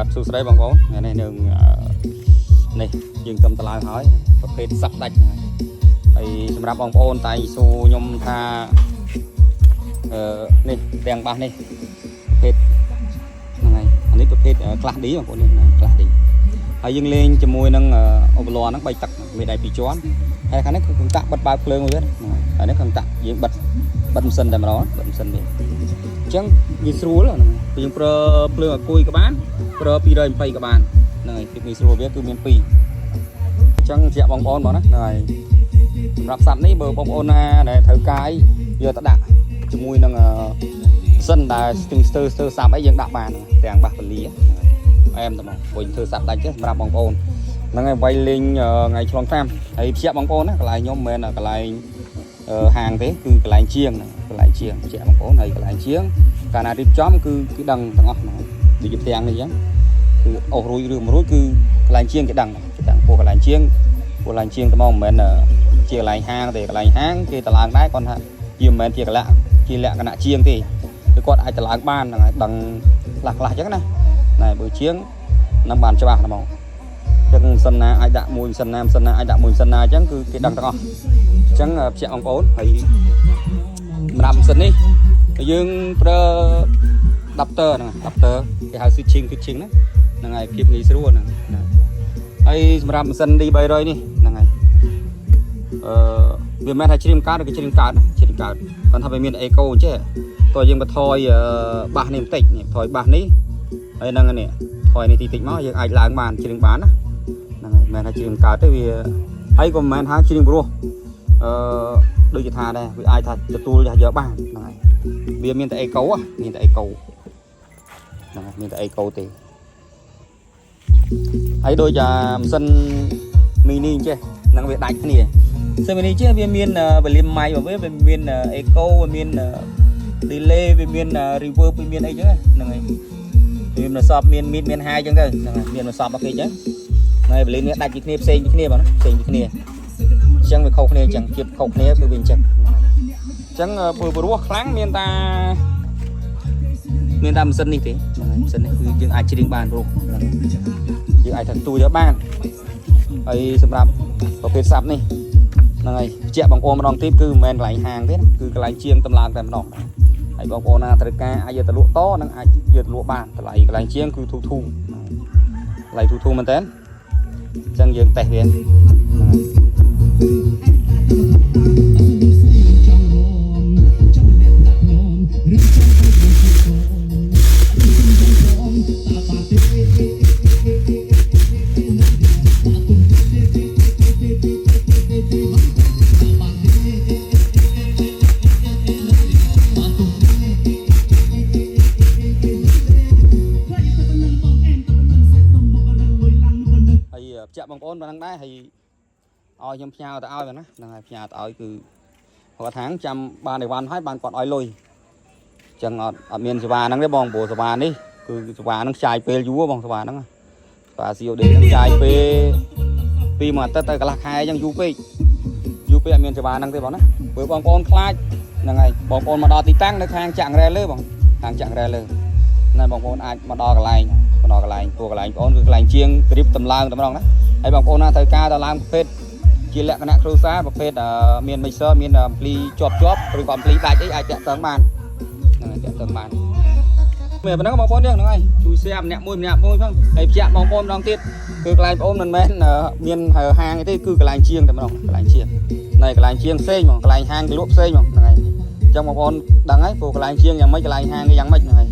បាទសួស្តីបងប្អូនថ្ងៃនេះនឹងនេះយើងកំតឡើងហើយប្រភេទ sub ដាច់ហើយហើយសម្រាប់បងប្អូនតែងសួរខ្ញុំថាអឺនេះទាំងបាសនេះប្រភេទហ្នឹងហើយអានេះប្រភេទ class D បងប្អូននេះ class D ហើយយើងលេងជាមួយនឹងអូបឡហ្នឹង3ទឹកមានដៃ2ជាន់ហើយខាងនេះគឺកង្តាក់បិទបើកភ្លើងមួយទៀតហ្នឹងហើយហើយនេះកង្តាក់យើងបិទបិទម៉ាស៊ីនតែម្ដងបិទម៉ាស៊ីនវាអញ្ចឹងវាស្រួលហ្នឹងហើយយើងប្រើភ្លើងអាគុយក៏បាន ប្រើ220ក៏បានហ្នឹងហើយភាពងាយស្រួលវាគឺមាន2អញ្ចឹងជាក់បងប្អូនបងណាហ្នឹងហើយសម្រាប់សត្វនេះបើបងប្អូនណាដែលត្រូវកាយយកទៅដាក់ជាមួយនឹងម៉ាស៊ីនដែលស្ទឹងស្ទើស្ទើ sub អីយើងដាក់បានទាំងបាសពលាអែមតែមកវិញធ្វើ sub ដាច់ទេសម្រាប់បងប្អូនហ្នឹងហើយវាយលេងថ្ងៃឆ្លងឆ្នាំហើយភ្ជាក់បងប្អូនណាកន្លែងខ្ញុំមិនមែនកន្លែងហាងទេគឺកន្លែងជាងកន្លែងជាងភ្ជាក់បងប្អូនហើយកន្លែងជាងកាលណារៀបចំគឺគឺដឹងទាំងអស់ហ្នឹងដូចជាផ្ទាំងនេះអញ្ចឹង គឺអស់រួចឬមិនរួចគឺកន្លែងជាងគេដឹងគេដឹងពួកកន្លែងជាងពួកកន្លែងជាងត្មងមិនមែនជាកន្លែងហាងទេកន្លែងហាងគេតឡើងដែរគាត់ថាជាមិនមែនជាកលៈជាលក្ខណៈជាងទេគឺគាត់អាចតឡើងបានហ្នឹងហើយដឹងខ្លះខ្លះអញ្ចឹងណាណែបើជាងនឹងបានច្បាស់ហ្មងចឹងសិនណាអាចដាក់មួយសិនណាសិនណាអាចដាក់មួយសិនណាអញ្ចឹងគឺគេដឹងទាំងអស់អញ្ចឹងភ្ជាក់បងប្អូនហើយសម្រាប់ម៉ាស៊ីននេះយើងប្រើ adapter ហ្នឹង adapter គេហៅ switching switching ណាហ្នឹងហើយភាពងាយស្រួលហ្នឹងណាហើយសម្រាប់ម៉ាស៊ីន D300 នេះហ្នឹងហើយអឺវាមិនមែនថាជ្រៀមកើតឬក៏ជ្រៀមកើតណាជ្រៀមកើតគាត់ថាវាមាន echo អញ្ចេះតើយើងបន្ថយបាសនេះបន្តិចនេះបន្ថយបាសនេះហើយហ្នឹងនេះថយនេះតិចតិចមកយើងអាចឡើងបានជ្រៀងបានណាហ្នឹងហើយមិនមែនថាជ្រៀងកើតទេវាហើយក៏មិនមែនថាជ្រៀងព្រោះអឺដូចជាថាដែរវាអាចថាទទួលយកបានហ្នឹងហើយវាមានតែ echo មានតែ echo ហ្នឹងហើយមានតែ echo ទេហើយដូចអាម៉ាស៊ីន mini អញ្ចេះហ្នឹងវាដាច់គ្នាម៉ាស៊ីន mini ចេះវាមាន volume mic របស់វាវាមាន echo វាមាន delay វាមាន reverb វាមានអីចឹងហ្នឹងហើយវាមានសពមាន mid មាន high ចឹងទៅហ្នឹងហើយមានសពរបស់គេចឹងហើយ volume នេះដាច់ពីគ្នាផ្សេងពីគ្នាបងណាផ្សេងពីគ្នាអញ្ចឹងវាខុសគ្នាអញ្ចឹងភាពខុសគ្នាគឺវាអញ្ចឹងអញ្ចឹងព្រោះព្រោះខ្លាំងមានតាមានតែម៉ាស៊ីននេះទេហ្នឹងហើយម៉ាស៊ីននេះគឺយើងអាចច្រៀងបានព្រោះយើងអាចថាទូយកបានហើយសម្រាប់ប្រភេទ sub នេះហ្នឹងហើយបញ្ជាក់បងប្អូនម្ដងទៀតគឺមិនមែនកន្លែងហាងទេណាគឺកន្លែងជាងតម្លើងតែម្ដងហើយបងប្អូនណាត្រូវការអាចយកទៅលក់តនិងអាចយកទៅលក់បានតម្លៃកន្លែងជាងគឺធូរធូរតម្លៃធូរធូរមែនតើអញ្ចឹងយើងតេស្តវាហ្នឹងហើយ ចង់រំចង់អ្នកដាក់ងំឬចង់ទៅក្នុងជីកូនចង់រំតើបានទេបាទុំទេទេទេទេទេទេទេតើបានទេបាទុំទេខ្លាចតែប៉ុណ្ណឹងបងអែមតែប៉ុណ្ណឹងសាច់នំមកប៉ុណ្ណឹងលុយឡាំងប៉ុណ្ណឹង ហើយបញ្ជាក់បងប្អូនប៉ុណ្ណឹងដែរហើយឲ្យខ្ញុំផ្ញើទៅឲ្យបងណាហ្នឹងហើយផ្ញើទៅឲ្យគឺគាត់ថាងចាំបានអីវ៉ាន់ហើយបានគាត់ឲ្យលុយអញ្ចឹងអត់អត់មានសេវាហ្នឹងទេបងព្រោះសេវានេះគឺសេវាហ្នឹងចាយពេលយូរបងសេវាហ្នឹងសេវា COD ហ្នឹងចាយពេលពីមួយអាទិត្យទៅកន្លះខែអញ្ចឹងយូរពេកយូរពេកអត់មានសេវាហ្នឹងទេបងណាព្រោះបងប្អូនខ្លាចហ្នឹងហើយបងប្អូនមកដល់ទីតាំងនៅខាងចាក់រ៉ែលើបងខាងចាក់រ៉ែលើណាបងប្អូនអាចមកដល់កន្លែងមកដល់កន្លែងព្រោះកន្លែងបងប្អូនគឺកន្លែងជាងត្រៀបតម្លើងតែម្ដងណាហើយបងប្អូនណាត្រូវការទៅឡើងប្រភេទជាលក្ខណៈគ្រួសារប្រភេទមាន mixer មាន ampli ជាប់ជាប់ឬក៏ ampli ដាច់អីអាចតាក់ទងបានហ្នឹងហើយតាក់ទងបានមានប៉ុណ្ណឹងបងប្អូនយើងហ្នឹងហើយជួយ share ម្នាក់មួយម្នាក់មួយផងហើយបញ្ជាក់បងប្អូនម្ដងទៀតគឺកន្លែងបងប្អូនមិនមែនមានហាងទេគឺកន្លែងជាងតែម្ដងកន្លែងជាងណែកន្លែងជាងផ្សេងហ្មងកន្លែងហាងគេលក់ផ្សេងហ្មងហ្នឹងហើយអញ្ចឹងបងប្អូនដឹងហើយព្រោះកន្លែងជាងយ៉ាងម៉េចកន្លែងហាងគេយ៉ាងម៉េចហ្នឹងហើយ